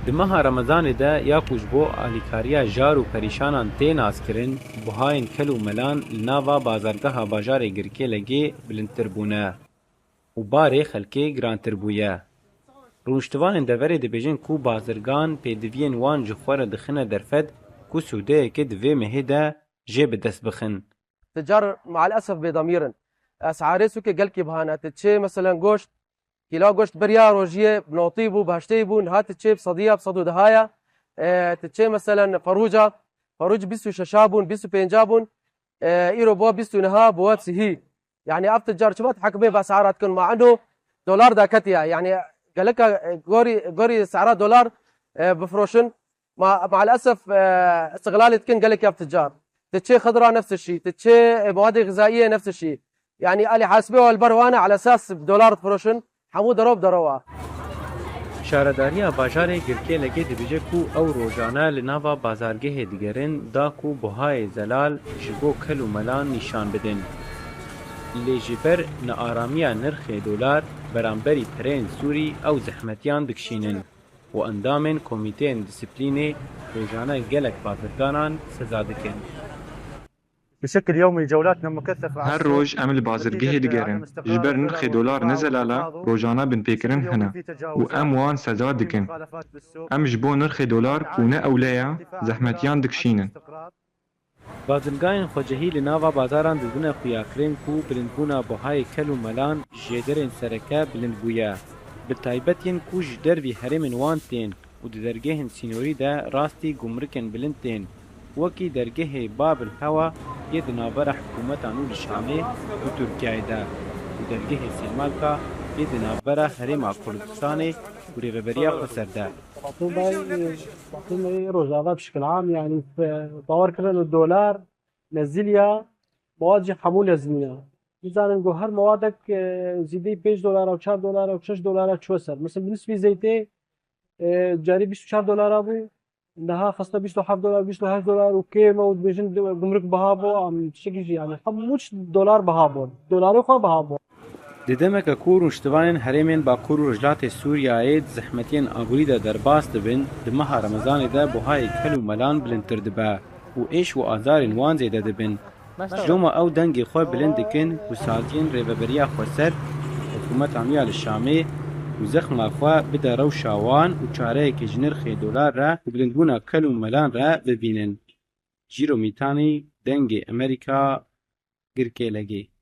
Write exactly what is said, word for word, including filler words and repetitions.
Di meha Remezanê de ya ku ji bo alîkariya jar û perîşanan tê naskirin, buhayên kel û melan li nava bazargeha bajarê Girkêlegê bilindtir bûne û barê xelkê girantir bûye. Rûniştivanên deverê dibêjin ku bazirgan pêdiviyên wan ji xwe re dixine derfet ku sûdeyeke di vê mehê de jê bi dest bixin. Ticar me'al esef bêdemîr in. Esarê sûkê gelkî biha ne. Tu çê, meselen, goşt, kîla goşt beriya rojiyê bi notî bû, bi heştê bû, niha tu çê bi sediya, bi sed û deha ye. E, tu çê, meselen, ferûca, ferûc bîst û şeşa bûn, bîst û pênca bûn. E, îro bû bîst û neha, bû sihî. Yani ev ticar çima dihekimê bi esara dikin? Ma eno dolar daketiye. Yani geleka, e, gorî, gorî sara dolar, e, bifroşin. Ma, me'al esef, e, istiğlalê dikin gelek ev ticar. Tu çê xidra nefs şî, tu çê, e, mewad-ê xizaiye nefs şî. Yani alî hasibê wan li ber wan e, ala esas bi dolar difiroşin, hemû dero bi dero wa. Şaredariya bajarê Girkêlegê dibêje ku ew rojane li nava bazargehê digerin da ku buhayê zelal ji bo kel û melan nîşan bidin. Lê ji ber nearamiya nirxê dolar beramberî pereyên Sûrî ew zehmetiyan dikişînin. û endamên komîteyên disiplînê rojane gelek bazirganan seza dikin. بشكل يومي جولاتنا مكثفة على Her السوق. Roj em li bazirgehê digerin. Ji ber nirxê dolar ne zelal e, rojane binpêkirin hene û em wan seza dikin. Em ji bo nirxê dolar ku ne ewle ye, zehmetiyan dikişînin. Bazirgayên xwecihî li nava bazaran didine xuyakirin ku bilindbûna buhayê kel û melan ji jêderên sereke bilind bûye, bi taybet yên ku ji dervî herêmên wan tên û di dergehên sînorî de rastî gumrikên bilind tên, wekî dergehê Bab el Hewa yê di navbera hikûmeta nû li Şamê û Tirkiyeyê de û dergehê Sêmalka yê di navbera Herêma Kurdistanê û Rêveberiya Xweser de. Baktığımda, e, baktığımda, e, Rojava bişkil am, yani, e, bawer kirin û dolar nezil ya, mewad jî hemû nezil ya. Nizanin ku her mewadek, e, zîdeyî pênc dolar û çar dolar û şeş dolar çûye ser. Mesela, bi nisbî zeytê, e, carî bîst û çar dolar bû, niha xiste bîst û heft dolar, bîst û heşt dolar û kêm e û dibêjin gumruk biha bû, am, tiştekî jî, yani, hemû dolar biha bûn. Dolarê xwe biha bûn. Di demeke ku rûniştivanên herêmên Bakur û Rojhilatê Sûriyeyê di zehmetiyên aborî de derbas dibin, di meha Remezanê de buhayê kel û melan bilindtir dibe û êş û azarên wan zêde dibin. Ji doma ew dengê xwe bilind dikin ku saziyên Rêveberiya Xweser, hikûmeta nû ya li Şamê û zexma xwe bide rewşa wan û çareyekê ji nirxê dolar re û bilindbûna kel û melan re bibînin. Cîro Mîtanî, Dengê Amerîka, Girkêlegê.